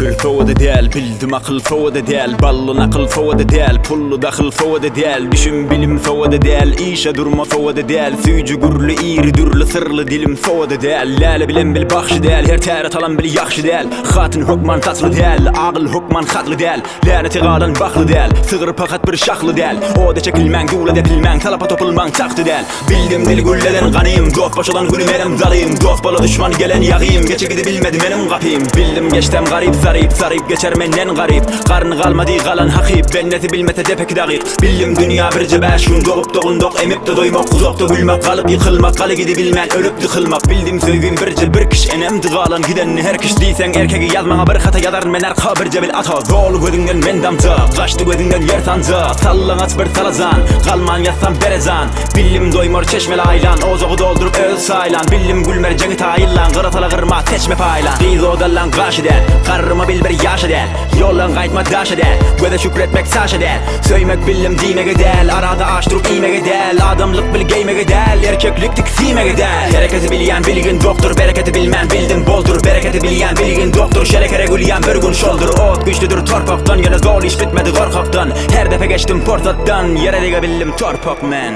Pikir sowady däl, bildim akyl sowady däl, Bally nakyl sowady däl, pully dahyl sowady däl, Düşüm bilim sowady däl, işe durma sowady däl, Süýji gürli iri dürli syrly dilim sowady däl, Läle bilen bil bagşy däl, her täret alan bil ýagşy däl, Hatyn hökman saçly däl, agyl hökman hatly däl, Länete galan bahly däl, sygyr pahat bir şahly däl, Oda çekilmäň, dula depilmäň, talapa topulmaň çagty däl. Bildim dil gülleden ganym, dost boşadan güni menem zalym, Dost bola düşman gelen ýagym, geçe gidibilmedi meniň gapym. Bildim geçsem garyp saryp, saryp geçer menden garyp, Garny galmady galan hakyp, bendesi bilmese depeki dagyk. Bildim dünýä birje bäş gün, dogup dogundok, emip-de doýmak, Uzakda gülmek, galyp ýykylmak, galy gidibilmän ölüp dykyl-mak. Bildim söýgim birje bir kiş, enemdi galan gidenini her kiş. Diýseň erkegi ýaz maňa bir hata, ýazaryn men arka birje bil ata. Doly gözüňden men damja, gaçdy gözüňden ýer sanja, Sallaňaç bir salajan, galman ýatsam berezan. Bildim doýmar çeşmeli aýlan, ojagy dolduryp özi çaýlan. Bildim gülmer jeňi taýynlan, gyra sala gyrma seçme paýlan. Gyz odallaň gaşy däl, garryma bil bir ýaşy däl. Ýoldan gaýtma daşa däl, göze şükretmek saşa däl. Söýmek bildim diýmege däl, arada aç durup iýmege däl. Adamlyk bil geýmege däl, erkeklik tik siýmege däl. Hereketi bilýän bilgin dokdur, bereketi bilmän bildim boldur. Bereketi bilýän bilgin dokdur, şerekere gülýän bir gün şoldur. Ot güýçlüdir torpakdan, ýöne doly iş bitmedi gorkakdan. Her depe geçdim pursatdan, ýere dege bildim torpak men.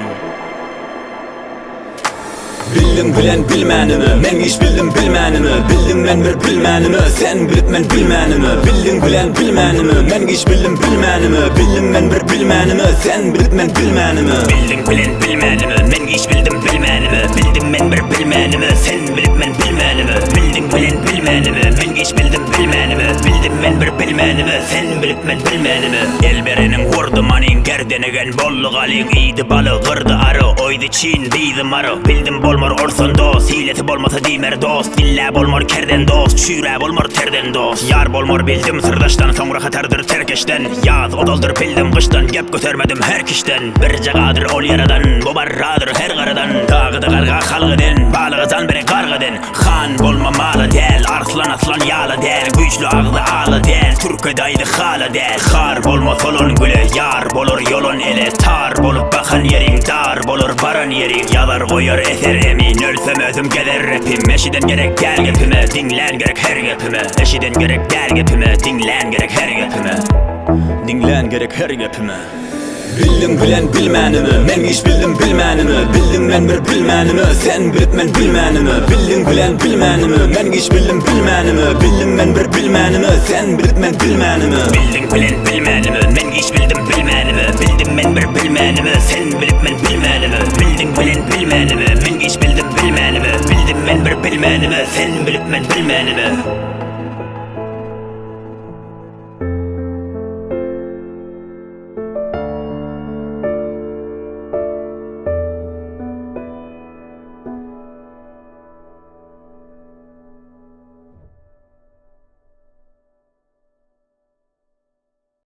Bildim bilen bilmänimi, men hiç bildim bilmänimi, Bildim men bir bilmänimi, sen bilip men bilmänimi, Bildiň bilen bilmänimi, men hiç bildim bilmänimi, Bildim men bir bilmänimi, sen bilip men bilmänimi. Bildiň bilen bilmänimi, men hiç bildim bilmänimi, Bildim men bir bilmänimi, sen bilip men bilmänimi, Bildiň bilen bilmänimi, men hiç bildim bilmänimi, Bildim men bir bilmänimi, sen bilip men bilmänimi. El bereniň gurdy manyň, gerdenigen boldy galyň, Iýdi baly, gyrdy ary, oýdy çyn, bizi mary, Bildim bolmar orsan dost, hilesi bolmasa diýmer dost, Dillä bolmar kerden dost, çüýrä bolmar terden dost, Ýar bolmar bildim syrdaşdan, soňra hatardyr terkeşden, Ýaz ozaldyr bildim gyşdan, gep götermedim her kişden, Birje gadyr ol ýaradan, bu barradyr her garadan, Dagyda garga halk eden, balyga jan beren garga den, Han bolma mala däl, arslan aslan ýala däl, Güýçli agzy ala däl, türke daýzy hala däl, Har bolma solan güle, ýar bolar ýolan ele, Tar bolup bakan ýeriň, dar bolar baran ýeriň, Ýazar goýar eser emin, ölsem özüm gezer repim, Eşiden gerek däl gepime, diňlän gerek her gepime, Eşiden gerek däl gepime, diňlän gerek her gepime, Diňlän gerek her gepime. Bildim bilen bilmänimi, men hiç bildim bilmänimi, Bildim men bir bilmänimi, sen bilip men bilmänimi, Bildiň bilen bilmänimi, men hiç bildim bilmänimi, Bildim men bir bilmänimi, sen bilip men bilmänimi. Bildiň bilen bilmänimi, men hiç bildim bilmänimi, Bildim men bir bilmänimi, sen bilip men bilmänimi, Bildiň bilen bilmänimi, men hiç bildim bilmänimi, Bildim men bir bilmänimi, sen bilip men bilmänimi.